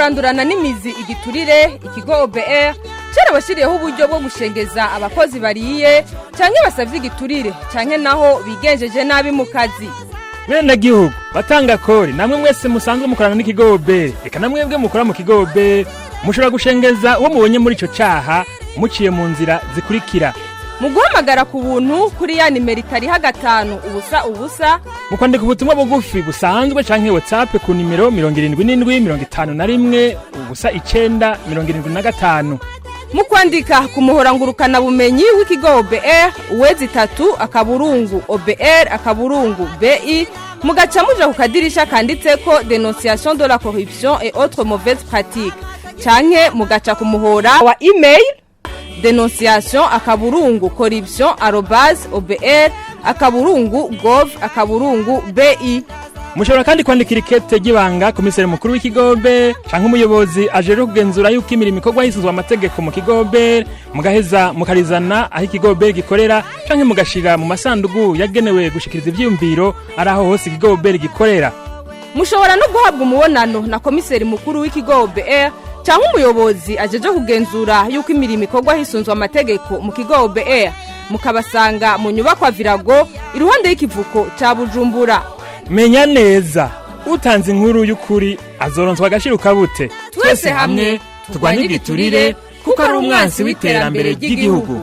Kurandurana n'imizi igiturire, ikigo OBR carabashiriyeho uburyo bwo gushengeza abakozi bariye canke basavye igiturire canke naho bigenjeje nabi mu kazi. Bene gihugu, batanga kori, namwe mwese musanzwe mukorana n'ikigo OBR, reka namwebwe mukora mu kigo OBR, mushobora gushengeza uwo mubonye muri ico caha muciye mu nzira zikurikira: Mu guhamagara ku buntu kuri ya nimero itariha 500 0. Mu kwandika ubutumwa bugufi busanzwe canke WhatsApp ku nimero 77 51 09 75. Mu kwandika ku muhora ngurukanabumenyi w'ikigo OBR, w3.obr.bi, mugaca muja ku kadirisha kanditseko "Dénonciation de la corruption et autres mauvaises pratiques", canke mugaca ku muhora wa email dénonciation.corruption@obr.gov.bi. Mushobora kandi kwandikira ikete ry'ibanga komiseri mukuru w'ikigo OBR canke umuyobozi ajejwe kugenzura yuko imirimo ikorwa hisunzwe amategeko mu kigo OBR, mugaheza mukarizana aho ikigo OBR gikorera, canke mugashira mu masandugu yagenewe gushikiriza ivyiyumviro ari aho hose ikigo OBR gikorera. Mushobora no guhabwa umubonano na komiseri mukuru w'ikigo OBR canke umuyobozi ajeje kugenzura yuko imirimo ikorwa hisunzwe amategeko mu kigo OBR, mukabasanga mu nyubakwa Virago, iruhande y'ikivuko ca Bujumbura. Menya neza, utanze inkuru y'ukuri azoronswa agashiro kabute. Twese hamwe turwanye igiturire, kuko ari umwansi w'iterambere ry'igihugu.